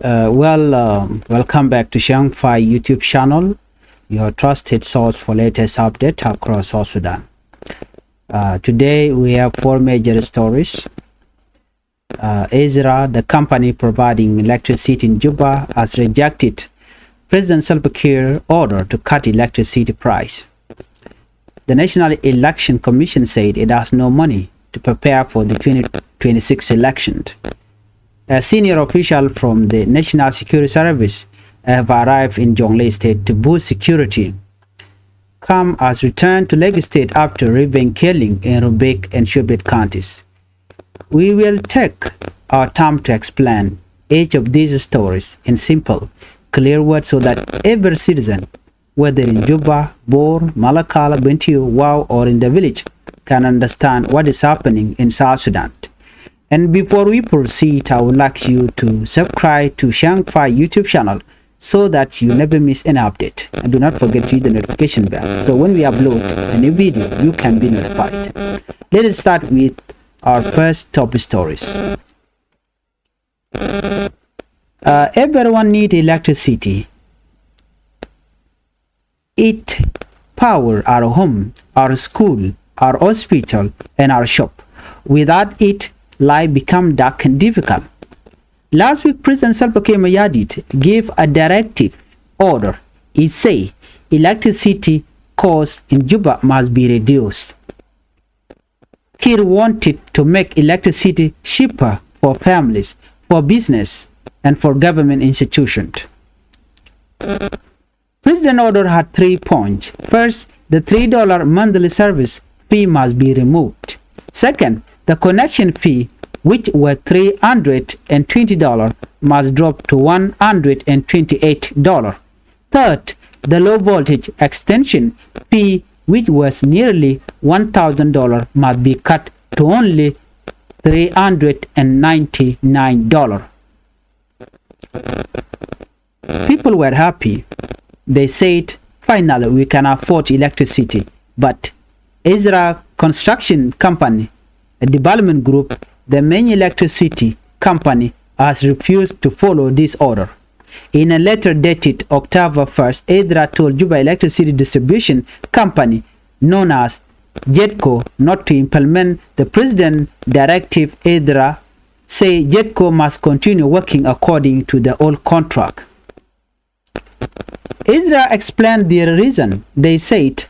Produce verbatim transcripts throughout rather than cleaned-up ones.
Uh, well, um, welcome back to Shangfai YouTube channel, your trusted source for latest update across South Sudan. Uh, today we have four major stories. Uh, Ezra, the company providing electricity in Juba, has rejected President Salva Kiir order to cut electricity price. The National Election Commission said it has no money to prepare for the twenty twenty-six election. A senior official from the National Security Service have arrived in Jonglei State to boost security. Kam has returned to Lake State after revenge killing in Rumbek and Shuaibit counties. We will take our time to explain each of these stories in simple, clear words so that every citizen, whether in Juba, Bor, Malakal, Bentiu, Wau, or in the village, can understand what is happening in South Sudan. And before we proceed, I would like you to subscribe to Shangfai YouTube channel so that you never miss any update. And do not forget to hit the notification bell. So when we upload a new video, you can be notified. Let us start with our first top stories. Uh, everyone need electricity. It power our home, our school, our hospital, and our shop. Without it, life become dark and difficult. Last week, President Salva Kiir Mayardit gave a directive order. He say electricity cost in Juba must be reduced. Kiir wanted to make electricity cheaper for families, for business, and for government institutions. President order had three points. First, the three dollar monthly service fee must be removed. Second, the connection fee, which was three hundred and twenty dollars, must drop to one hundred and twenty-eight dollars. Third, the low voltage extension fee, which was nearly one thousand dollars, must be cut to only three hundred and ninety-nine dollars. People were happy. They said, "Finally, we can afford electricity." But Ezra Construction Company, a development group, the main electricity company, has refused to follow this order. In a letter dated October first, Ezra told Juba Electricity Distribution Company, known as JEDCO, not to implement the president directive. Ezra say JEDCO must continue working according to the old contract. Ezra explained their reason. They said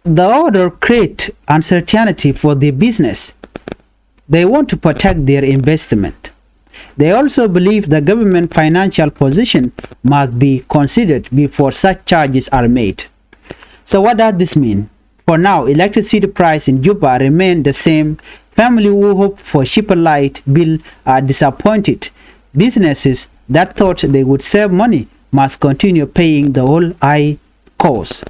the order create uncertainty for the business. They want to protect their investment. They also believe the government financial position must be considered before such charges are made. So what does this mean? For now, electricity price in Juba remain the same. Family who hope for cheaper light bill are disappointed. Businesses that thought they would save money must continue paying the whole high cost.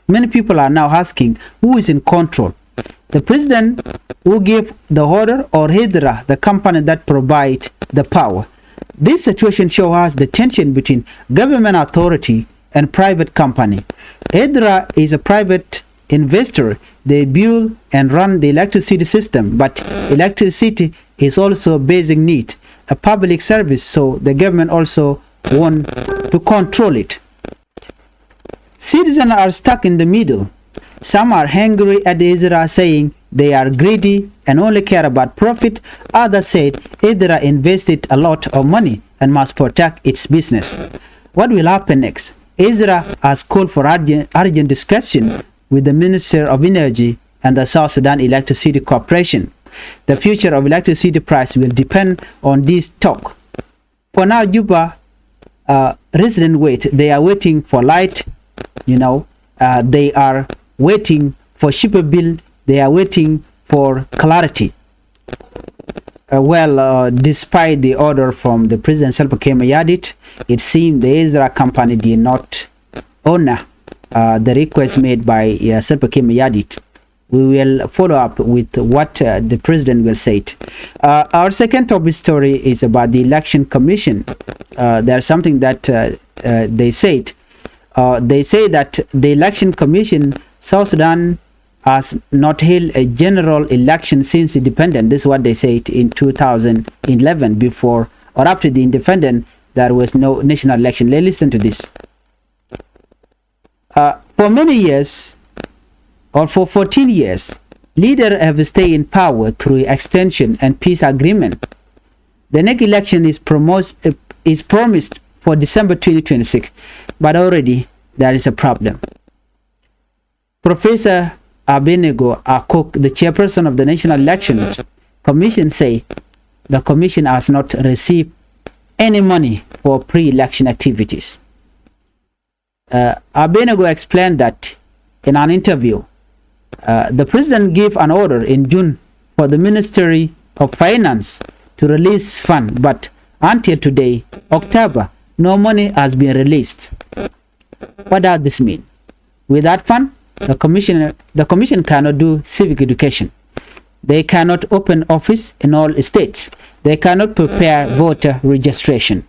Many people are now asking who is in control. The president who gave the order or Hidra, the company that provide the power. This situation shows us the tension between government authority and private company. Hidra is a private investor. They build and run the electricity system, but electricity is also basic need, a public service, so the government also want to control it. Citizens are stuck in the middle. Some are angry at Ezra, saying they are greedy and only care about profit. Others said Ezra invested a lot of money and must protect its business. What will happen next? Ezra has called for urgent, urgent discussion with the Minister of Energy and the South Sudan Electricity Corporation. The future of electricity price will depend on this talk. For now, Juba, uh, residents wait. They are waiting for light, you know, uh, they are waiting for cheaper bill. They are waiting for clarity. Uh, well, uh, despite the order from the President Salva Kiir Mayardit, it seems the Ezra company did not honor, uh, the request made by, uh, Salva Kiir Mayardit. We will follow up with what, uh, the president will say. Uh, our second top story is about the election commission. Uh, there's something that, uh, uh, they said. Uh, they say that the election commission, South Sudan has not held a general election since independence. This is what they said in two thousand eleven before or after the independence, there was no national election. Let's listen to this. Uh, for many years, or for fourteen years, leaders have stayed in power through extension and peace agreement. The next election is, promos- uh, is promised for December twenty twenty-six, but already there is a problem. Professor Abednego Akok, the chairperson of the National Election Commission, say the commission has not received any money for pre-election activities. Uh, Abednego explained that in an interview, uh, the president gave an order in June for the Ministry of Finance to release fund, but until today, October, no money has been released. What does this mean? Without fund, the commission, the commission cannot do civic education. They cannot open office in all states. They cannot prepare voter registration.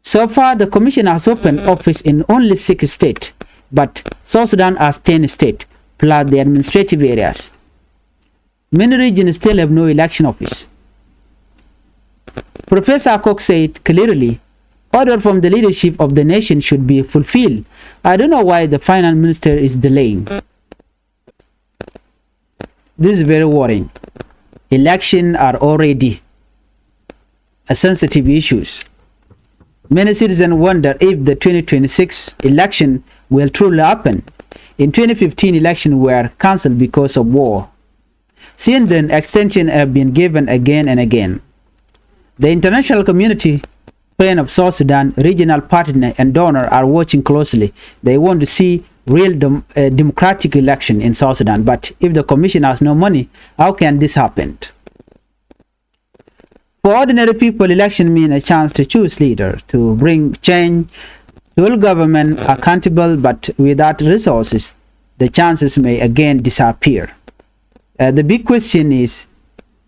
So far, the commission has opened office in only six states, but South Sudan has ten states, plus the administrative areas. Many regions still have no election office. Professor Akok said clearly, order from the leadership of the nation should be fulfilled. I don't know why the finance minister is delaying. This is very worrying. Election are already a sensitive issues. Many citizens wonder if the twenty twenty-six election will truly happen. In twenty fifteen, elections were cancelled because of war. Since then, extension have been given again and again. The international community, friend of South Sudan, regional partner and donor are watching closely. They want to see real dem- uh, democratic election in South Sudan. But if the commission has no money, how can this happen? For ordinary people, election mean a chance to choose leader, to bring change, to hold government accountable, but without resources, the chances may again disappear. Uh, the big question is,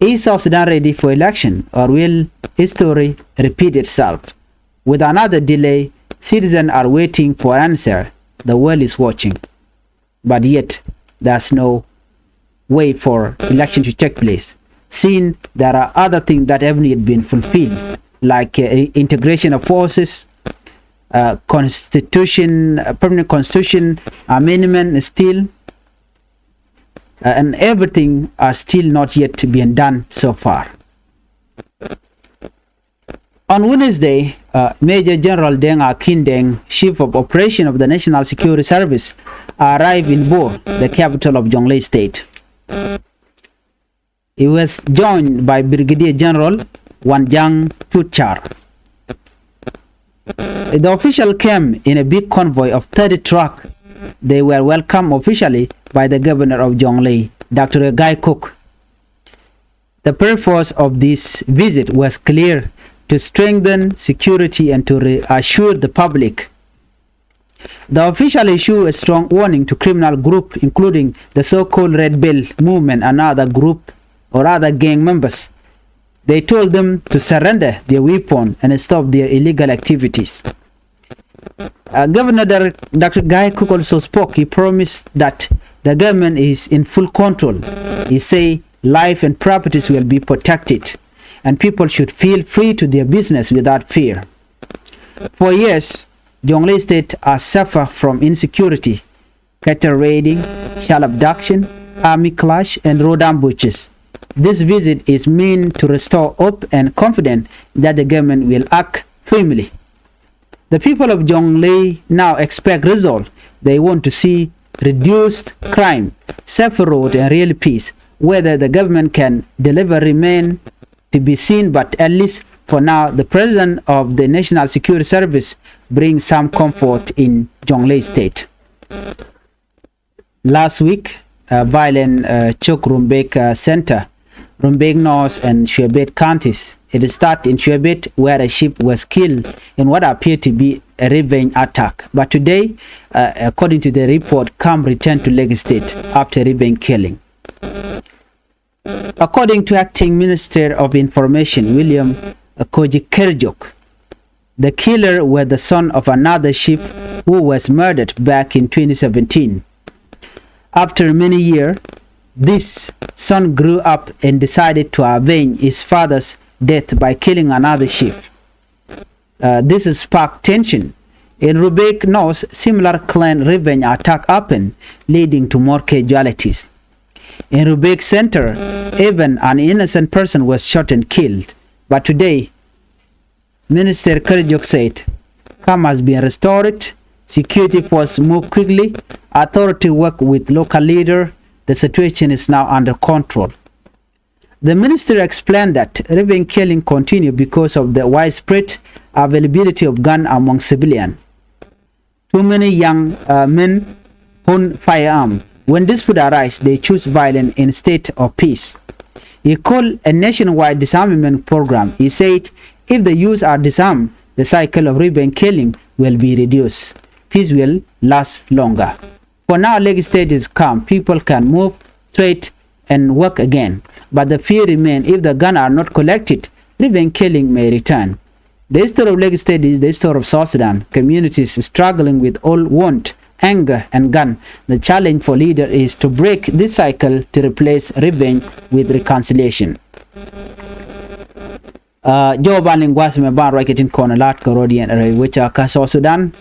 is South Sudan ready for election, or will history repeat itself? With another delay, citizens are waiting for answer. The world is watching. But yet, there's no way for election to take place. Since there are other things that haven't yet been fulfilled, like uh, integration of forces, uh, constitution, uh, permanent constitution amendment still, uh, and everything are still not yet being done so far. On Wednesday, uh, Major General Deng Akin Deng, Chief of Operation of the National Security Service, arrived in Bor, the capital of Jonglei State. He was joined by Brigadier General Wan Jang Tutchar. The official came in a big convoy of thirty truck. They were welcomed officially by the governor of Jonglei, Doctor Gai Kok. The purpose of this visit was clear: to strengthen security and to reassure the public. The official issued a strong warning to criminal group, including the so-called Red Belt movement and other group or other gang members. They told them to surrender their weapon and stop their illegal activities. Uh, Governor Dar- Doctor Gai Kok also spoke. He promised that the government is in full control. He say life and properties will be protected, and people should feel free to their business without fear. For years, Jonglei State has suffered from insecurity, cattle raiding, child abduction, army clash, and road ambushes. This visit is meant to restore hope and confidence that the government will act firmly. The people of Jonglei now expect result. They want to see reduced crime, safer road, and real peace. Whether the government can deliver remain to be seen, but at least for now, the president of the National Security Service brings some comfort in Jonglei State. Last week, uh, violence uh, shook Rumbek uh, Center, Rumbek North and Shuaibet counties. It started in Shuaibet, where a sheep was killed in what appeared to be a revenge attack. But today, uh, according to the report, calm returned to Lake State after revenge killing. According to Acting Minister of Information William Koji Kerjok, the killer was the son of another chief who was murdered back in twenty seventeen. After many years, this son grew up and decided to avenge his father's death by killing another chief. Uh, this sparked tension. In Rumbek North, similar clan revenge attack happened, leading to more casualties. In Rumbek Center, even an innocent person was shot and killed. But today, Minister Kerijuɔk said, calm has been restored, security forces move quickly, authority work with local leader, the situation is now under control. The minister explained that revenge killing continue because of the widespread availability of gun among civilian. Too many young uh, men own firearm. When dispute arise, they choose violence instead of peace. He called a nationwide disarmament program. He said, if the youth are disarmed, the cycle of revenge killing will be reduced. Peace will last longer. For now, Lakes State is calm. People can move, trade, and work again. But the fear remains, if the guns are not collected, revenge killing may return. The history of Lakes State is the history of South Sudan. Communities struggling with old wound, anger, and gun. The challenge for leaders is to break this cycle to replace revenge with reconciliation. Uh, jɔw ban liŋ gua̱a̱th mɛ ban ruac kɛ tin kɔn la̱t kɛ rɔ̱diɛn rɛy wec kä South Sudan.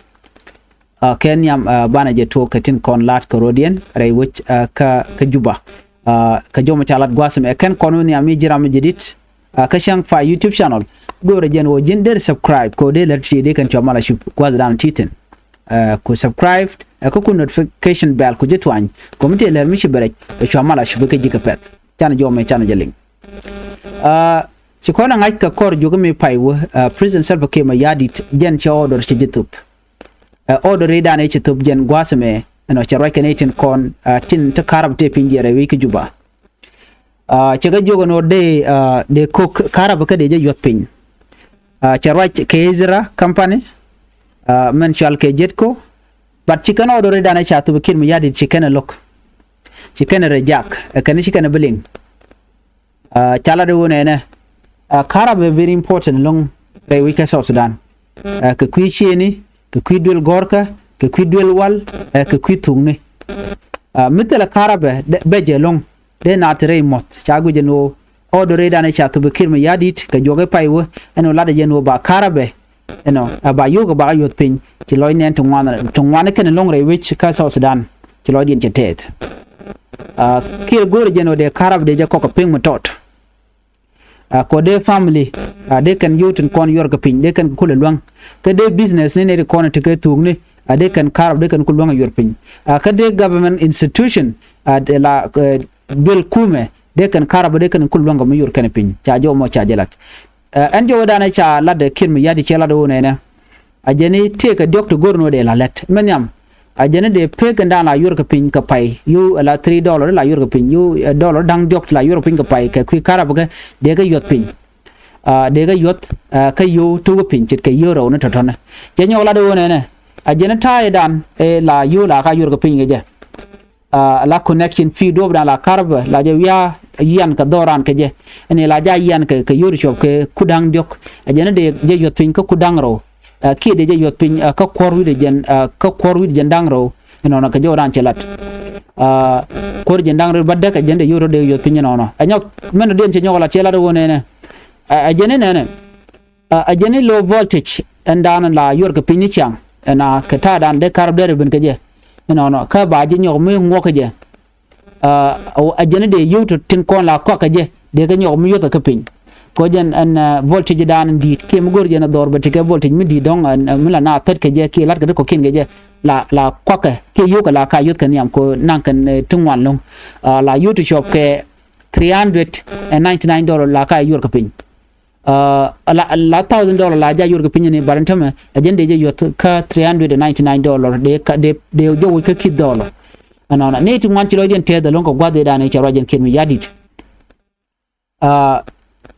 Uh, kɛ nhiam uh, banɛ jɛ tuɔɔk kɛ tin kɔn la̱t kɛ rɔ̱diɛn rɛy wec uh, kä, kä Juba. Uh, kɛ jɔw mɛ ca la̱t gua̱a̱th mɛ kɛn kɔn wä nhiam mi ji̱ ram mi jɛ dit. Uh, kä cäŋ fa YouTube channel. Go̱o̱rɛ jɛn wä ji̱n der subscribe kɛ wä dee lät ti dee kɛn cua mal a cup gua̱a̱th dan tithin. Uh, ku subscribe uh, kä ku notification bell ku ji̱ tuany. Kɔm ti lɛr mi ci bɛ rɛc bɛ cua mal a cup kä ji̱ kɛ pɛth. Canɛ jɔw mɛ canɛ jɛ liŋ. Uh, ci kɔn a ŋa̱c kɛ kɔr juɔk mi pay wä uh, President Salva Kiir Mayardit jɛn cɛ order cɛ ji̱ thup. Uh, order i̱ dan i̱ cɛ thup jɛn gua̱a̱th mɛ ɛnɔ cɛ ruac kɛ ni tin kɔn uh, tin ti karab tëë piny jiɛɛr ɛ wi̱i̱ kä Juba. Uh, cɛ kɛ jiök ɛn ɣöö dee uh, dee kok karab kä dee jɛ yuɔth piny. Uh, cɛ ruac kɛ Ezra company uh, mɛn cual kɛ Jetco. But ci kɛn order i̱ dan i̱ ca thup Kiir Mayardit ci kɛn ɛ lo̱k. Ci kɛn ɛ reject ɛ kɛn ci kɛn ɛ bi liŋ. Uh, ca lat i̱ wun ɛnɛ uh, karab ɛ very important lo̱ŋ rɛy wi̱c kä South Sudan. Uh, kɛ kui̱ ciëëni kɛ kui̱ duël gɔ̱rkä kɛ kui̱ duël wal uh, kɛ kui̱ thukni. Uh, mi thilɛ karab ɛ bɛ jɛ lo̱ŋ dee naath rɛy muɔ̱th ca guic ɛn ɣöö order i̱ dan i̱ ca thup Kiir Mayardit kɛ juɔk i̱ pay wä ɛn ɣöö lat ɛ jɛ ɛn ɣöö ba karab ɛ ɛnɔ ɛ ba yio̱o̱k ɛ ba kä yuɔth piny. Ci lɔc nɛn ti ŋuan ti ŋuan kɛn lo̱ŋ rɛy wec kä South Sudan. Ci lɔcdiɛn cɛ tɛth. Kiɛ go̱o̱rɛ jɛn ɣöö dee karab dee jɛ kɔk kɛ piŋ mi tɔt. Kɔ dee family dee kɛn yio̱o̱k tin kɔn yuɔr kɛ piny dee kɛn kɛ kulɛ luäŋ. Kä dee business ni nɛy ti kɔn ti kɛ thuukni dee kɛn karab dee kɛn kul luäŋ ɛ yuɔr piny. Kä dee government institution la duel kumɛ dee kɛn karab dee kɛn kul luäŋ kɛ mi yuɔr kɛn piny ca jɔw mɔ ca jɛ lat. Ɛn jɔwɛ danɛ ca lat ɛ Kiir Mayardit cɛ lat ɛ wunɛ nɛ. A jɛn i̱ tëëkɛ diɔ̱k ti go̱r ni wä dee la lɛt mɛ nhiam. A jɛn i̱ dee pek kɛn dan la yuɔr kɛ piny kɛ pay yo̱w ɛ la three dollar i̱ la yuɔr kɛ piny yo̱w ɛ dollar da̱ŋ diɔ̱k ti la yuɔr kɛ piny kɛ pay kɛ kui̱ karabkɛ. Dee kɛ yuɔth piny. Dee kɛ yuɔth kä yo̱w ti wä piny ce̱tkɛ yo̱w rɛw ni tɔ̱tɔ̱nɛ. Cɛ nyɔk lat ɛ wunɛ nɛ. A jɛn i̱ ta̱a̱ i̱ dan ɛ la yo̱w la ka yuɔr kɛ piny kɛ jɛ. La connection fee duɔ̱ɔ̱p dan la karabɛ la jɛ wiaa yian kɛ dhɔran kɛ jɛ. Ɛn la ja yian kɛ kɛ yori cuɔp kɛ kudaŋ diɔk. Ɛ jɛn dee jɛ yuɔth piny kä kudaŋ rɛw. Kiɛ dee jɛ yuɔth piny kä kuɔr wi̱t jɛn kä kuɔr wi̱t jɛn daŋ rɛw. Ɛnɔnɔ kɛ jɛ wä dan cɛ lat. Kuɔr jɛn daŋ rɛw ba däk ɛ jɛn dee yori dee yuɔth piny ɛnɔnɔ ɛ nyɔk. Mɛn dee cɛ nyɔk la cɛ lat wä nɛnɛ. Ɛ jɛn nɛnɛ. A jɛn i̱ low voltage ɛn daanɛ la yuɔr kɛ piny ni ciaŋ. Ɛn a kɛ ta̱a̱ dan dee karab dee rɛ ben kɛ jɛ. Ɛnɔnɔ kä ba ji̱ nyɔk mi ŋuɔk kɛ jɛ. A jɛn i̱ dee yio̱w ti tin kɔn la kɔak kɛ jɛ dee kɛ nyɔk mi yuɔth kɛ piny. Kɔ jɛn ɛn voltage dan in di̱i̱t kiɛ mi go̱r jɛn ɛ dhɔr bɛ ti kɛ voltage mi di̱i̱t dɔ̱ŋ ɛn mi la na thät kɛ jɛ kiɛ lat kɛ ti kɔkiɛn kɛ jɛ. La la kɔakɛ kiɛ yio̱w kɛ la ka yuɔth kɛ nhiam kɔ naŋ kɛn ti ŋuan lo̱ŋ. La yio̱w ti cuɔp kɛ three hundred and ninety nine dollar la ka yuɔr kɛ piny. La la thousand dollar la ja yuɔr kɛ piny ni barin tämɛ a jɛn dee jɛ yuɔth kä three hundred and ninety nine dollar dee ka dee dee jɛ woc kä kith dollar. Ɛnɔnɔ ni ti ŋuan ci lɔcdiɛn tɛth ɛlɔ̱ŋ kɛ gua̱th dee dan i̱ cɛ ruac jɛn Kiir Mayardit.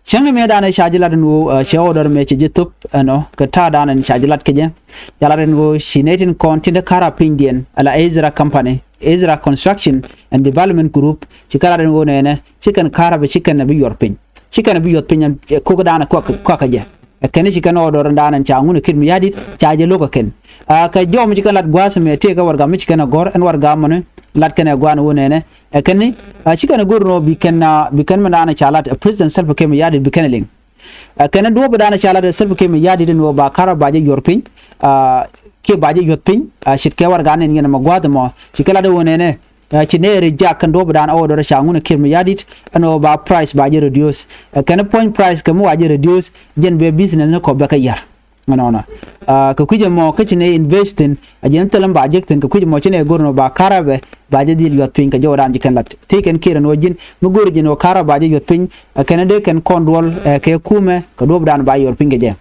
Cäŋ ni mëë dan i̱ ca ji̱ lat ɛn ɣöö cɛ order mëë cɛ ji̱ thop ɛnɔ kɛ ta̱a̱ dan ɛn ca ji̱ lat kɛ jɛ. Ca lat ɛn ɣöö ci nɛy tin kɔn tin te karab pinydiɛn ala Ezra company Ezra construction and development group ci kɛ lat ɛn ɣöö nɛnɛ ci kɛn karab ci kɛn ɛ bi yuɔr piny. Ci kɛn ɛ bi yuɔth piny ɛn ko̱k dan ɛ kuak kuak kɛ jɛ. Ɛ kɛn ci kɛn ɔ dɔr ɛn dan ɛn ca ŋun ɛ Kiir Mayardit ca jɛ lo̱k ɛ kɛn. Kɛ jɔw mi ci kɛn lat gua̱a̱th ɛmɛ tëëkɛ warɛgak mi ci kɛn ɛ gɔ̱r ɛn warɛgak mɔni lat kɛn ɛ gua̱a̱n ɣöö nɛnɛ. Ɛ kɛn ci kɛn ɛ go̱r nɔ bi kɛn bi kɛn mi dan ɛ ca lat ɛ President Salva Kiir Mayardit bi kɛn ɛ liŋ. Ɛ kɛn duɔ̱ɔ̱p dan ca lat ɛ Salva Kiir Mayardit ɛn ɣöö ba karabɛ ba jɛ yuɔr piny, aa, kiɛ ba jɛ yuɔth piny, aa, ce̱tkɛ warɛgakni ɛn yɛn ɛmɔ gua̱a̱th ɛmɔ, ci kɛ lat ɛ ɣöö nɛnɛ, aa, ci nɛy reject kɛn duɔ̱ɔ̱p dan order ca ŋun ɛ Kiir Mayardit ɛn ɣöö ba price ba jɛ reduce. Ɛ kɛn puɔ̱ny price kɛ mi wa jɛ reduce, jɛn bɛ business ni kɔ bɛ kɛ yar. Ɛnɔnɔ. Aa, kɛ kui̱c ɛmɔ kä ci nɛy invest thi̱n, a ji̱n thilɛ mi ba jek thi̱n, kɛ kui̱c ɛmɔ ci nɛy go̱r ɛn ɣöö ba karabɛ ba jɛ dhil yuɔth piny kɛ jɔwdan ci kɛn lat. Thiec kɛn Kiir ɛn ɣöö ji̱n mi go̱r ji̱n ɣöö karabɛ ba jɛ yuɔth piny, ɛ kɛn dee kɛn kɔn duɔl, ɛ, kɛ kumɛ kɛ duɔ̱ɔ̱p dan ba yuɔr piny kɛ jɛ.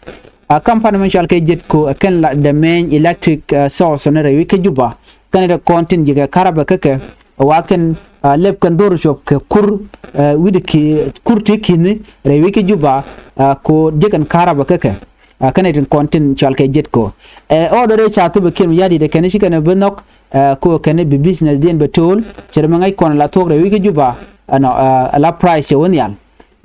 Aa, company mi cɔal kɛ Jetco, ɛ kɛn la the main electric, ɛ, source ni rɛy wi̱c kä Juba. Kɛn dee kɔn tin ji̱ kɛ karabɛ kä kɛ, ɛ wa kɛn, aa, lɛp kɛn dhor cop kɛ kur, ɛ, wi̱cdɛ ki kur ti ki̱ni rɛy wi̱c kä Juba, aa, ko ji̱ kɛn karabɛ kä kɛ. Aa, kɛn tin kɔn tin cɔal kɛ Jetco. Ɛ order ca thop ɛ Kiir Mayardit ɛ kɛn ci kɛn bi nhɔk, aa, ko kɛn bi business diɛn bɛ to̱o̱l, cɛ rɛ mi ŋäc kɔn la thuɔ̱k rɛy wi̱c kä Juba, ɛnɔ, aa, la price cɛ wä nhial.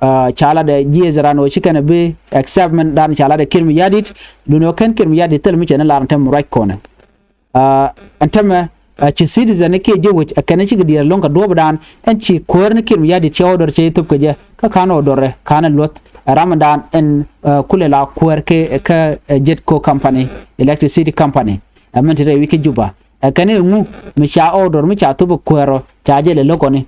Aa, ca lat ɛ jiɛth ran ɣöö ci kɛn bi accept mɛn dan ca lat ɛ Kiir Mayardit, duundɛ ɣöö kɛn Kiir Mayardit thil mi cɛ ni lar ɛn tɛm ruac kɔnɛ. Aa, ɛn tɛmɛ, aa, ci citizen ni kiɛ ji̱ wec ɛ kɛn cikɛ diɛɛr lo̱ŋ kɛ duɔ̱ɔ̱p dan, ɛn ci kuäär ni Kiir Mayardit cɛ order cɛ thop kɛ jɛ, kä ka̱n order ɛ ka̱n ɛ luɔth, ɛ ram dan ɛn, aa, kulɛ la kuäär kɛ, kä, ɛ, Jetco company, electricity company, ɛ mɛn ti rɛy wi̱c kä Juba. Ɛ kɛn i̱ ŋu mi ca order mi ca thop ɛ kuäär ɔ ca jɛ lɛ lo̱k ɔ ni.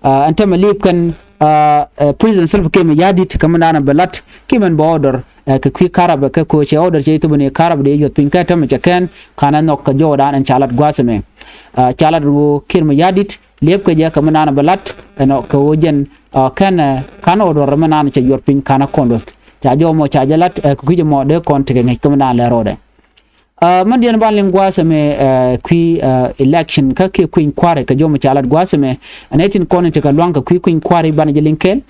Aa, ɛn tɛmɛ li̱i̱p kɛn, aa, ɛ, President Salva Kiir Mayardit kɛ mi dan ɛ bɛ lat kiɛ mɛn bɛ order, ɛ, kɛ kui̱ karabɛ kɛ ko cɛ order cɛ thop ni karabɛ dee yuɔth piny kɛ tɛmɛ cɛ kɛn ka̱n ɛ nhɔk kɛ jɔwdan ɛn ca lat gua̱a̱th ɛmɛ. Aa, ca lat ɣöö Kiir Mayardit li̱ep kɛ jɛ kɛ mi dan ɛ bɛ lat ɛnɔ kɛ ɣöö jɛn, aa, kɛn, ɛ, ka̱n order mi nan cɛ yuɔr piny ka̱n ɛ kɔn luɔth. Ca jɔw mɔ ca jɛ lat, ɛ, kɛ kui̱c ɛmɔ dee kɔn tekɛ ŋäc kɛ mi dan lɛ rɔɔdɛ. Aa, mɛn diɛn ban liŋ gua̱a̱th ɛmɛ, aa, kui̱, aa, election kä kiɛ kui̱ny kua̱ri kɛ jɔw mɔ ca lat gua̱a̱th ɛmɛ. Ɛn ɛ tin kɔn in tekɛ luaŋ kɛ kui̱ kui̱ny kua̱ri banɛ jɛ liŋ kɛɛl.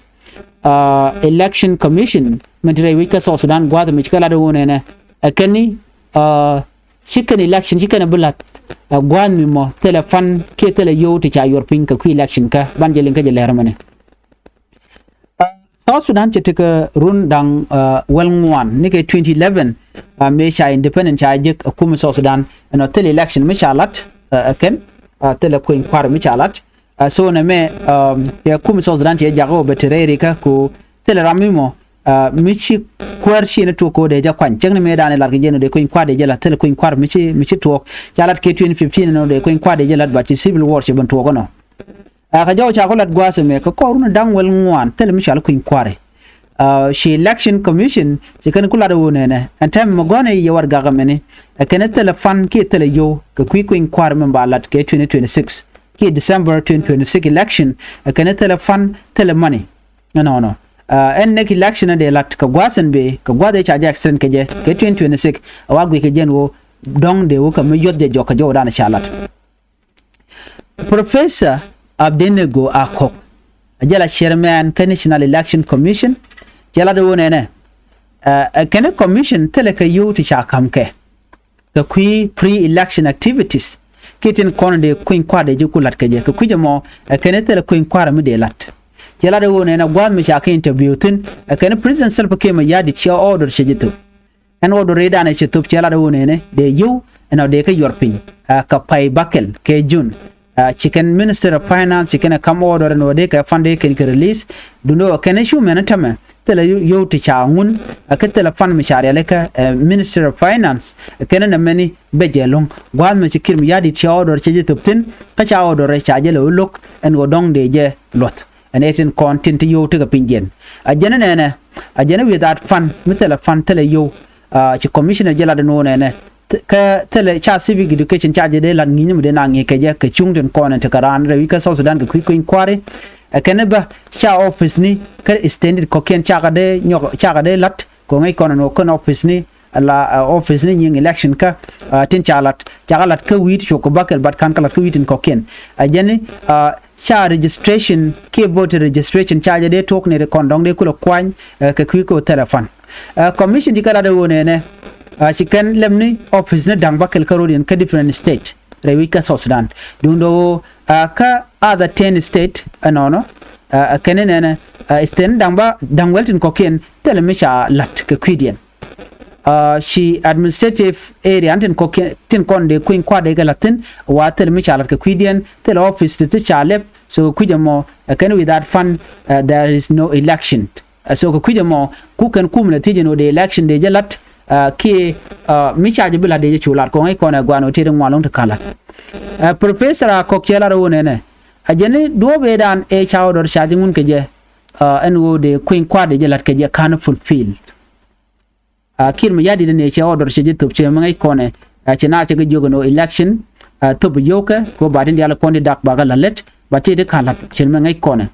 Aa, Election Commission mɛn ti rɛy wi̱c kä South Sudan gua̱a̱th ɛmɛ ci kɛ lat ɛ wun ɛnɛ. Ɛ kɛn ni, aa, ci kɛn election ci kɛn ɛ bi la̱t, ɛ gua̱a̱th mi mɔ thilɛ fan kiɛ thilɛ yio̱w ti ca yuɔr piny kɛ kui̱ election kä ban jɛ liŋ kä jɛ lɛr mɛnɛ. Aa, South Sudan cɛ tekɛ run da̱ŋ, aa, wäl ŋuan ni kɛ twenty eleven, aa, mëë ca independent ca jek ɛ kumɛ South Sudan ɛnɔ thilɛ election mi ca la̱t, aa, ɛ kɛn, aa, thilɛ kui̱ny kua̱r mi ca la̱t. Aa, so nɛmɛ, aa, cɛ kumɛ South Sudan cɛ jak ɔ bɛ te rɛy rikä ko thilɛ ram mi mɔ, aa, mi ci kuäär ci ni tuɔk ko dee jɛ kuany. Cäŋ ni mëë dan ɛ lat kɛ jɛ nɔ dee kui̱ny kua̱r dee jɛ la̱t thilɛ kui̱ny kua̱r mi ci, mi ci tuɔk. Ca lat kɛ twenty fifteen nɔ dee kui̱ny kua̱r dee jɛ la̱t ba ci civil war cɛ ben tuɔk ɛnɔ. Aa, kɛ jɔw ca ku lat gua̱a̱th ɛmɛ kɛ kɔr run da̱ŋ wäl ŋuan thilɛ mi cɔal kui̱ny kua̱ri. Aa, ci Election Commission ci kɛn ku lat ɛ wun ɛnɛ ɛn tɛmɛ mɛ gɔ̱nɛ yɛ warɛgak ɛmɛni. Ɛ kɛn thilɛ fan kiɛ thilɛ yio̱w kɛ kui̱ kui̱ny kua̱ri mɛ ba lat kɛ twenty twenty-six kiɛ December twenty twenty-six election. Ɛ kɛn thilɛ fan thilɛ money. Ɛnɔnɔ. Aa, ɛn nɛk election ɛ dee lat kɛ gua̱a̱th ɛn bee kɛ gua̱a̱th ɛ ca jɛ extend kɛ jɛ kɛ twenty twenty-six. Ɛ wa guic kɛ jɛn ɣöö dɔ̱ŋ dee wä kɛ mi yuɔth jɛ jɔk kɛ jɔwdan ca lat. Professor Abednego Akok, a jɛ la chairman kä National Election Commission, cɛ lat ɛ wun ɛnɛ, ɛ, ɛ kɛn commission thilɛ kɛ yio̱w ti ca ka̱m kɛ kɛ kui̱ pre-election activities kiɛ tin kɔn dee kui̱ny kua̱r dee ji̱ ku la̱t kɛ jɛ kɛ kui̱c ɛmɔ, ɛ kɛn thilɛ kui̱ny kua̱r mi dee la̱t. Cɛ lat ɛ wun ɛnɛ gua̱a̱th mi ca kɛ interview thi̱n, ɛ kɛn President Salva Kiir Mayardit cɛ order cɛ jɛ thop. Ɛn ɣöö dɔ̱ri̱ danɛ ci thop cɛ lat ɣöö nɛnɛ dee yio̱w ɛn ɣöö dee kä yuɔr piny, aa, kɛ pay bäkɛl kɛ June. Aa, ci kɛn Minister of Finance ci kɛn ɛ kam order ɛn ɣöö dee kɛ fund dee kɛn kɛ release. Duundɛ ɣöö kɛn cu mɛn tämɛ thilɛ yio̱w ti ca ŋun, aa, kä thilɛ fund mi ca rialikä, aa, Minister of Finance. Kɛn nɛmɛni bɛ jɛ lo̱ŋ gua̱a̱th mi ci Kiir Mayardit cɛ order cɛ jɛ thop thi̱n, kä ca order ca jɛ lɛ wä lo̱k ɛn ɣöö dɔ̱ŋ dee jɛ luɔth. Ɛn ɛ tin kɔn tin ti yio̱w tekɛ piny jiɛn. A jɛn nɛnɛ, a jɛn without fund, mi thilɛ fund thilɛ yio̱w. Aa, ci commissioner jɛ lat ɛn ɣöö nɛnɛ, th-, kä thilɛ ca civic education ca jɛ dee lat ŋi̱i̱c mi dee na ŋi̱i̱c kɛ jɛ kɛ cuŋ tin kɔn in tekɛ raan rɛy wi̱c kä South Sudan kɛ kui̱ kui̱ny kua̱ri. Ɛ kɛn bä ca office ni kä extended kɔ̱kiɛn cakɛ dee nyɔk cakɛ dee lat kɛ ŋäc kɔn ɛn ɣöö kɛn office ni la, aa, office ni nyiŋ election kä, aa, tin ca lat cakɛ lat kä wi̱i̱t cuk kɛ bäkɛl bat ka̱n kä lat kä wi̱i̱ tin kɔ̱kiɛn. A jɛn ni, aa, ca registration kiɛ voter registration ca jɛ dee tuɔk ni ri kɔn dɔ̱ŋ dee kulɛ kuany, ɛ, kɛ kui̱ kɛ wä thilɛ fund. Ɛ, commission ci kɛ lat ɛ ɣöö nɛnɛ, ɛ, ci kɛn lɛm ni office ni da̱ŋ bäkɛl kä ro̱diɛn kä different state rɛy wi̱c kä South Sudan. Duundɛ ɣöö, ɛ, kä other ten state ɛnɔnɔ, ɛ, ɛ, kɛn ni nɛnɛ, ɛ, state ni da̱ŋ bä da̱ŋ wäl tin kɔ̱kiɛn thilɛ mi ca la̱t kɛ kui̱diɛn. Aa, ci administrative area tin kɔ̱kiɛn, tin kɔn dee kui̱ny kua̱r dee kɛ la̱t thi̱n, wa thil mi ca la̱t kɛ kui̱diɛn, thil office ti ti ca lɛp, so kui̱c ɛmɔ, ɛ, kɛn without fund, ɛ, there is no election. Ɛ, so kɛ kui̱c ɛmɔ ku kɛn kumɛ lɛ thiec ɛn ɣöö dee election dee jɛ la̱t, ɛ, kiɛ, ɛ, mi ca jɛ bi la̱t dee jɛ cu la̱t kɔŋ i̱ kɔn ɛ guan ɣöö tëë di ŋuan lo̱ŋ ti ka̱n la̱t. Ɛ, Professor Akɔk cɛ lar ɣöö nɛnɛ a jɛn i̱ duɔ̱ɔ̱p ëëdan ëë ca order ca jɛ ŋun kɛ jɛ, ɛ, ɛn ɣöö dee kui̱ny kua̱r dee jɛ la̱t kɛ jɛ ka̱n fulfilled. A, Kiir Mayardit ni cɛ order cɛ jɛ thop cɛ mɛ ŋäc kɔnɛ. A, cɛ na cɛ kɛ jiök ɛn ɣöö election, a, thop yio̱wkɛ kɛ ɣöö ba tin diaal kɔn ti dak bakɛ la lät ba ti ti ka̱n la̱t cɛ mɛ ŋäc kɔnɛ.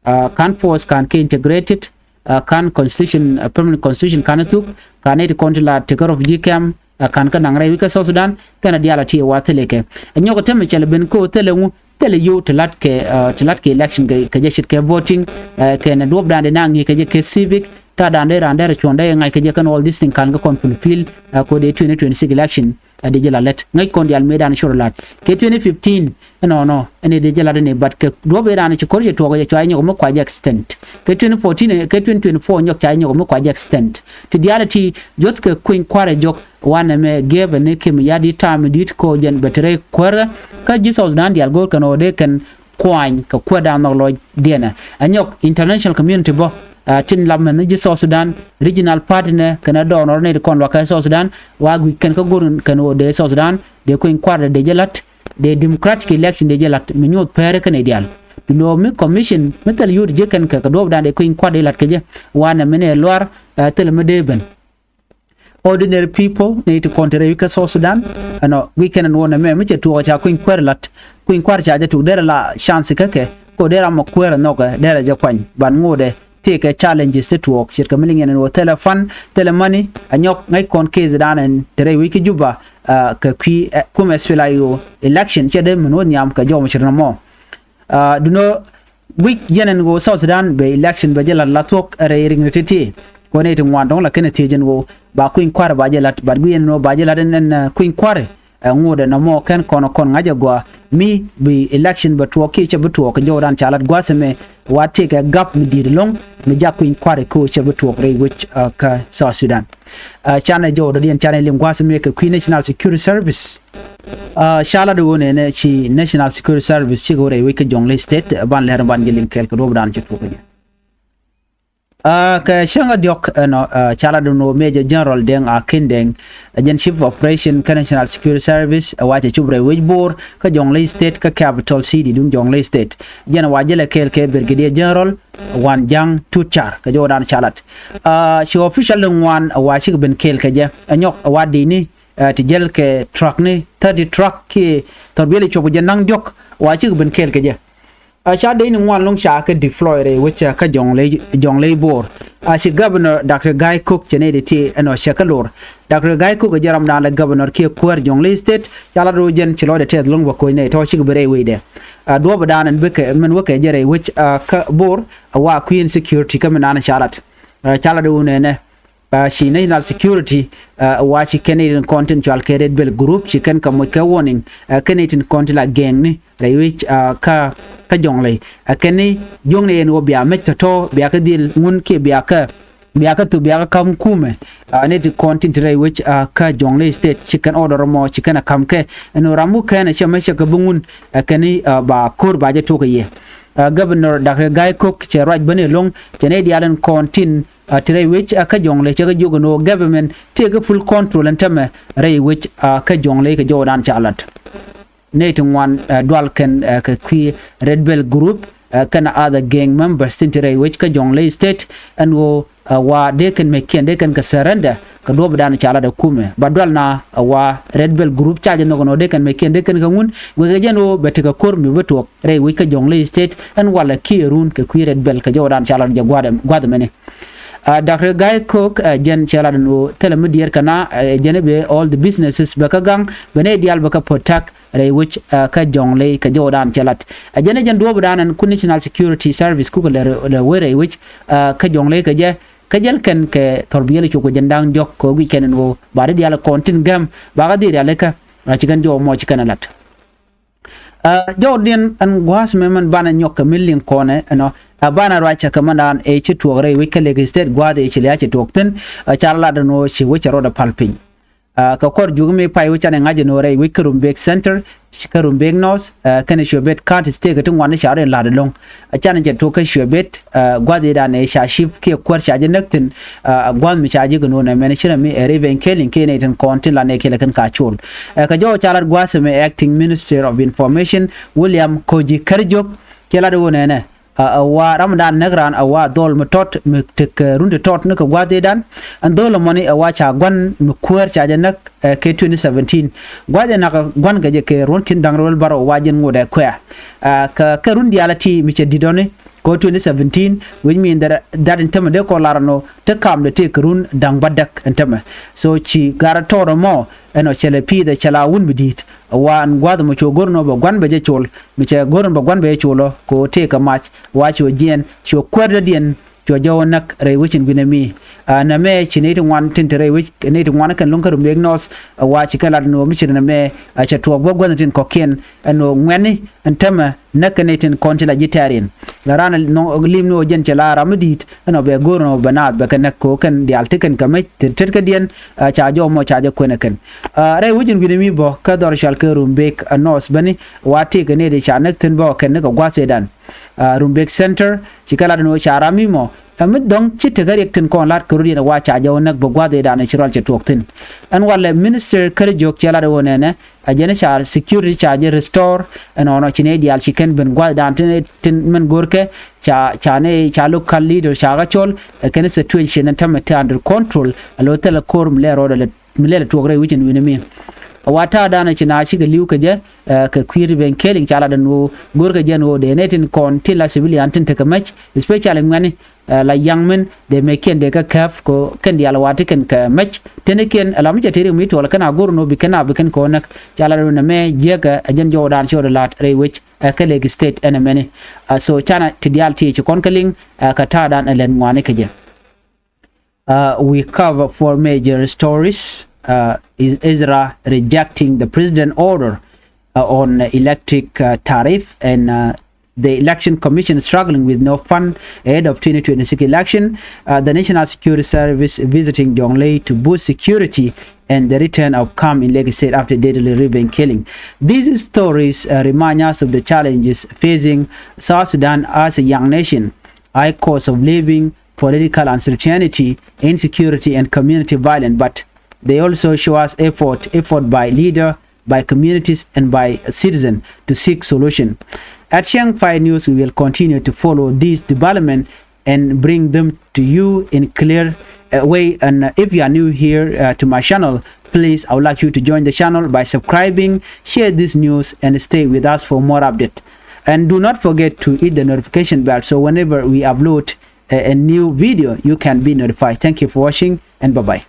A, ka̱n force ka̱n kɛ integrated, a, ka̱n constitution, a, permanent constitution ka̱n thuk, ka̱n nɛy ti kɔn ti la tekɛ refugee camp, a, ka̱n kä naŋ rɛy wi̱c kä South Sudan kɛnɛ diaal a ti wa thilɛ kɛ. A nyɔk ɛ tämɛ cɛ lɛ ben kä ɣöö thilɛ ŋu, thilɛ yio̱w ti la̱t kɛ, ɛ, ti la̱t kɛ election kɛ, kɛ jɛ ce̱tkɛ voting, ɛ, kɛnɛ duɔ̱ɔ̱pdan dee na ŋi̱i̱c kɛ jɛ kɛ civic, ta̱a̱dan dee raan derɛ cuɔ̱ŋ dee ŋa̱c kɛ jɛ kɛn all this thing ka̱n kä kɔn fulfill, ɛ, kɛ ɣöö dee twenty twenty-six election, ɛ, dee jɛ la lät. Ŋäc kɔn diaal mëëdan cor la̱t. Kɛ twenty fifteen, ɛnɔnɔ, ɛn dee jɛ la̱t ɛn ɛ, but kɛ duɔ̱ɔ̱p ëëdan ci ko̱r cɛ tuɔɔk jɛ cua jɛ nyɔk mi kua jɛ extend. Kɛ twenty fourteen, kɛ twenty twenty-four nyɔk ca jɛ nyɔk mi kua jɛ extend. Ti diaal ti, jo̱thkɛ kui̱ny kua̱r ɛ jɔk, wanɛ mɛ gɛpɛ ni Kiir Mayardit ta̱a̱ mi di̱i̱t kɛ ɣöö jɛn bɛ te rɛy kuäärä. Kä ji̱ South Sudan diaal go̱o̱r kɛn ɣöö dee kɛn kuany kɛ kuäärdan nhɔk lɔcdiɛn. Ɛ nyɔk international community bä, a, tin lap mɛn ni ji̱ South Sudan, regional partner kɛnɛ dɔɔnɔr nɛy ti kɔn luakä South Sudan, wa guic kɛn kä go̱o̱r kɛn ɣöö dee South Sudan dee kui̱ny kua̱r dee jɛ la̱t, dee democratic election dee jɛ la̱t mi nyuɔth pɛrɛ kɛnɛ diaal. Bi nöö mi commission mi thil yut ji̱ kɛn kɛ kɛ duɔ̱ɔ̱pdan dee kui̱ny kua̱r dee la̱t kɛ jɛ, wanɛ mi nɛ luaar, a, thil mi dee ben. Ordinary people nɛy ti kɔn te rɛy wi̱c kä South Sudan. Ɛnɔ guic kɛn ɛn ɣöö nɛmɛ mi cɛ tuɔɔk ca kui̱ny kuäär la̱t, kui̱ny kua̱r ca jɛ tuk derɛ la chance kä kɛ, kɛ ɣöö derɛ amɔ kuäär ɛ nhɔkɛ derɛ jɛ kuany ban ŋotdɛ tëëkɛ challenges ti tuɔɔk ce̱tkɛ mi liŋ ɛn ɛn ɣöö thilɛ fund, thilɛ money. A nyɔk ŋäc kɔn case dan ɛn te rɛy wi̱c kä Juba, a, kɛ kui̱, ɛ, kumɛ SPLA-IO election cɛ dee min wä nhiam kɛ jɔw mi ce̱t nɔmɔ. A, dunɔ guic yɛn ɛn ɣöö South Sudan bɛ election bɛ jɛ la̱t la thuɔ̱k ɛ rɛy riŋ ri ti̱ti̱. Kɔn ɛ ti ŋuan dɔ̱ŋ la kɛn ɛ thiec ɛn ɣöö ba kui̱ny kua̱r ba jɛ la̱t, but guic yɛn ɛn ɣöö ba jɛ la̱t ɛn, ɛn, ɛ, kui̱ny kua̱r ɛ ŋotdɛ nɔmɔ kɛn kɔn kɔn ŋa̱c ɛ gɔaa mi bi election bɛ tuɔɔk kiɛ cɛ bi tuɔɔk kɛ jɔwdan ca la̱t gua̱a̱th ɛmɛ wa tëëkɛ gap mi di̱i̱t ɛlɔ̱ŋ mi jak kui̱ny kua̱r ɛ kɛ ɣöö cɛ bi tuɔɔk rɛy wec, ɛ, kä South Sudan. Ɛ, canɛ jɔw dɔ̱diɛn canɛ liŋ gua̱a̱th ɛmɛ kɛ kui̱ National Security Service. Ɛ, ca lat ɣöö nɛnɛ ci National Security Service cikɛ wä rɛy wec kä Jonglei State, ɛ, ban lɛr ban jɛ liŋ kɛɛl kɛ duɔ̱ɔ̱pdan ci tuɔɔk kɛ jɛ. Ɛ, kɛ cäŋ kä diɔ̱k ɛnɔ, ɛ, ca lat ɣöö Major General Deng Akin Deng, ɛ, jɛn Chief of Operation kä National Security Service, ɛ, wa cɛ cup rɛy wec Bor kä Jonglei State kä capital city duŋ Jonglei State. Jɛn wa jälɛ kɛɛl kɛ Brigadier General Wan Jaŋ Tut Car kɛ jɔwdan ca lat. Ɛ, ci official ni ŋuan, ɛ, wa cikɛ ben kɛɛl kɛ jɛ, ɛ, nyɔk, ɛ, wa di̱i̱ni, ɛ, ti jäl kɛ truck ni thirty truck kiɛ thɔrbiɛli cuɔp kɛ jɛ naŋ diɔ̱k wa cikɛ ben kɛɛl kɛ jɛ. Ɛ, ca dee ni ŋuan lo̱ŋ ca kɛ deploy rɛy wec, ɛ, kä Jonglei, Jonglei Bor. Ɛ, ci Governor Doctor Gai Kok cɛ nɛy dee ti ɛnɔ cɛ kä lor. Doctor Gai Kok ɛ jɛ ram daan lɛ Governor kiɛ kuäär Jonglei State, ca lat ɣöö jɛn ci lɔcdɛ tɛth lo̱ŋ bä koc nɛy tɔ̱ cikɛ bi rɛy wecdɛ. Ɛ, duɔ̱ɔ̱pdan ɛn bikɛ min wä kɛ jɛ rɛy wec, ɛ, kä Bor, ɛ, wa kui̱ insecurity kä min daan ca lat. Ɛ, ca lat ɣöö nɛnɛ, ɛ, ci National Security, ɛ, wa ci kɛn itin kɔn tin cual kɛ Red Belt Group ci kɛn kɛ moc kɛ warning, ɛ, kɛn itin kɔn ti la gɛŋni rɛy wec, ɛ, kä, kä Jonglei. Ɛ, kɛn ni jiökni ɛn ɣöö bia mec tɔ̱tɔ̱, bia kä dhil ŋun kiɛ bia kä, bia kä thuk, bia kä ka̱m kumɛ. Ɛ, ni ti kɔn tin ti rɛy wec, ɛ, kä Jonglei State ci kɛn order mɔ ci kɛn ɛ ka̱m kɛ. Ɛn ɣöö ram wä kɛn ɛ cɛ mec cɛ kɛ bi ŋun, ɛ, kɛn ni, ɛ, ba ko̱r ba jɛ tuɔk kɛ yɛ. Ɛ, Governor Doctor Gai Kok cɛ ruac bäni ɛlɔ̱ŋ, cɛ nɛy diaal ɛn kɔn tin, ɛ, ti rɛy wec, ɛ, kä Jonglei cɛ kɛ jiök ɛn ɣöö government tëëkɛ full control ɛn tämɛ rɛy wec, ɛ, kä Jonglei kɛ jɔwdan ca lat. Nɛy ti ŋuan, ɛ, dual kɛn, ɛ, kɛ kui̱ Red Belt Group, ɛ, kɛn other gang members tin ti rɛy wec kä Jonglei State ɛn ɣöö, ɛ, wa dee kɛn mɛkiɛn dee kɛn kɛ surrender kɛ duɔ̱ɔ̱pdan ca lat ɛ kumɛ. Ba dual na, ɛ, wa Red Belt Group ca jɛ nhɔk ɛn ɣöö dee kɛn mɛkiɛn dee kɛn kɛ ŋun wekɛ jɛn ɣöö bɛ tekɛ ko̱r mi bä tuɔɔk rɛy wec kä Jonglei State ɛn walɛ kiɛ run kɛ kui̱ Red Belt kɛ jɔwdan ca lat jɛ gua̱th ɛmɛni. Ɛ, Doctor Gai Kok, ɛ, jɛn cɛ lat ɛn ɣöö thilɛ mi diɛɛr kɛ na, ɛ, jɛn i̱ bɛ all the businesses bɛ kä gaŋ, bɛ nɛy diaal bɛ kä protect rɛy wec, ɛ, kä Jonglei kɛ jɔwdan cɛ lat. Ɛ, jɛn i̱ jɛn duɔ̱ɔ̱pdan ɛn ku National Security Service kukɛ lɛ, lɛ wec rɛy wec, ɛ, kä Jonglei kɛ jɛ, kä jäl kɛn kɛ thɔrbiɛli cuk kɛ jɛn da̱ŋ diɔ̱k kɛ guic kɛn ɛn ɣöö ba di diaal kɔn tin gɛm ba kä dhil rialikä, ɛ, ci kɛn jɔw mɔ ci kɛn ɛ lat. Ɛ, jɔwdiɛn ɛn gua̱a̱th mɛ mɛn banɛ nyɔk kɛ mi liŋ kɔnɛ ɛnɔ, ɛ, banɛ ruac cɛ kɛ mɛn daan ëë ci tuɔɔk rɛy wec kä Lakes State gua̱a̱th ëë ci lia̱a̱ ci tuɔɔk thi̱n, ɛ, ca lat ɛn ɣöö ci wec cɛ rɔɔdɛ pal piny. Kɛ kɔr juuk mi pay wä canɛ ŋa̱c ɛn ɣöö rɛy wec kä Rumbek Center kä Rumbek North kɛnɛ Shuebet County, state ti ŋuan ni ca rɔ in la̱t ɛlɔ̱ŋ. Canɛ jɛ tok kä Shuebet, gua̱th i̱dan ɛ ca cip kiɛ kuäär ca jɛ näk thi̱n. Gua̱th mi ca ji̱ kɛ no̱o̱ŋ ɛmɛn ci rɛ mi ɛ Revenge Killing kiɛ nɛy tin kɔn tin la nɛy kiɛ lɛ kɛn ka col. Kɛ jɔw ca lat gua̱th ɛmɛ, Acting Minister of Information William Kogi Kärjok cɛ lat ɣöö nɛnɛ ɛ wa ram dan näk raan ɛ wa dhɔl mi tɔt mi tek run ti tɔt ni kɛ gua̱th i̱dan. Ɛn dhɔl ɛmɔni ɛ wa ca gua̱n mi kuäär ca jɛ näk kɛ twenty seventeen. Gua̱th i̱ nak gua̱n kɛ jɛ kɛ ruɔ̱n ki̱n da̱ŋ rɛw bärɔw wa jɛn ŋot ɛ kuɛ̈ɛ̈. Kɛ kɛ run diaal ɛ ti mi cɛ di̱t ɔni kɛ twenty seventeen, which mean that, that in tämɛ dee kɔn lar ɛn ɣöö te kam dee tëë kɛ run da̱ŋ bädäk in tämɛ. So ci gar tɔɔr ɛmɔ ɛn ɣöö cɛ lɛ pi̱i̱th ɛ cɛ la wun mi di̱i̱t. Ɛ wa ɛn gua̱th ɛmɔ cu go̱r ɛn ɣöö bɛ gua̱n bɛ jɛ col, mi cɛ go̱r ɛn bɛ gua̱n bɛ jɛ col ɔ kɛ ɣöö tëë kɛ mac. Wa cu jiɛn cu kuäär dɔ̱diɛn cu jɛ wä näk rɛy wec in guinɛ mi. Nɛmɛ ci nɛy ti ŋuan tin te rɛy wec, nɛy ti ŋuan kɛn lo̱ŋ kä Rumbek North. Ɛ wa ci kɛ lat ɛn ɣöö mi ci nɛmɛ ɛ cɛ tuɔɔk bä gua̱n tin kɔ̱kiɛn ɛn ɣöö ŋuɛ̈tni ɛn tämɛ näk kɛ nɛy tin kɔn ti la ji̱ tɛ̈riɛn. La raan lim ni ɣöö jɛn cɛ la ram mi di̱i̱t ɛn ɣöö bɛ go̱r ɛn ɣöö bɛ naath bɛ kɛ näk kɛ ɣöö kɛn diaal ti kɛn kɛ mec ti tet kädiɛn. Ca jɔw mɔ ca jɛ kuɛn ɛ kɛn rɛy wec in guinɛ mi bä kä dhɔr cɔal kɛ Rumbek North bäni. Wa tëë kɛ nɛy ti ca näk thi̱n bä kɛn ni kɛ gua̱th i̱dan. Rumbek Center ci kɛ lat ɛn ɣöö ca ram mi mɔ ɛ mi dɔ̱ŋ ci tekä riɛk tin kɔn la̱t kɛ rut yɛn ɛ wa ca jɛ wä näk bä gua̱th i̱dan ɛ ci rual cɛ tuɔɔk thi̱n. Ɛn walɛ Minister Kärjok cɛ lat ɛ ɣöö nɛnɛ ɛ jɛn ca security ca jɛ restore. Ɛnɔnɔ ci nɛy diaal ci kɛn ben gua̱th i̱dan tin, tin min go̱rkɛ ca, ca nɛy ca local leader ca kä cɔl ɛ kɛn situation ɛn tämɛ te under control. Ɛ lo̱ thilɛ ko̱r mi lɛ rɔɔdɛ lɛ mi lɛl tuɔk rɛy wec in wi̱n mi. Ɛ wa ta̱a̱ danɛ ci na cikɛ li̱w kɛ jɛ kɛ kui̱ Revenge Killing ca lat ɛn ɣöö go̱rkɛ jɛ ɛn ɣöö dee nɛy tin kɔn tin la civilian tin tekɛ mec, especially ŋuɛ̈tni la yaŋ min dee mec kiɛn dee kɛ käp kɛ kɛn diaal wa ti kɛn kɛ mec. Teni kiɛn ɛ la mi cɛ te riɛk mi tuɔɔk kɛn a go̱r ɛn ɣöö bi kɛn a bi kɛn kɔn näk. Ca lat ɛn ɣöö nɛmɛ jiäkä ɛ jɛn jɔwdan ci ɣöö dee la̱t rɛy wec ɛ kɛ Lake State ɛn ɛmɛni. So canɛ ti diaal ti ci kɔn kä liŋ kɛ ta̱a̱dan ɛ lɛn ŋuani kɛ jɛ. Uh, we cover four major stories. Uh, is Ezra rejecting the president order uh, on electric uh, tariff, and uh, the election commission struggling with no fund ahead of twenty twenty-six election. Uh, the National Security Service visiting Jonglei to boost security, and the return of calm in Lake State after deadly Revenge Killing. These stories uh, remind us of the challenges facing South Sudan as a young nation. High cost of living, political uncertainty, insecurity, and community violence, but they also show us effort, effort by leader, by communities, and by citizen to seek solution. At Chiang Fai News, we will continue to follow these development and bring them to you in clear uh, way. And uh, if you are new here uh, to my channel, please, I would like you to join the channel by subscribing, share this news, and stay with us for more update. And do not forget to hit the notification bell so whenever we upload a, a new video, you can be notified. Thank you for watching and bye-bye.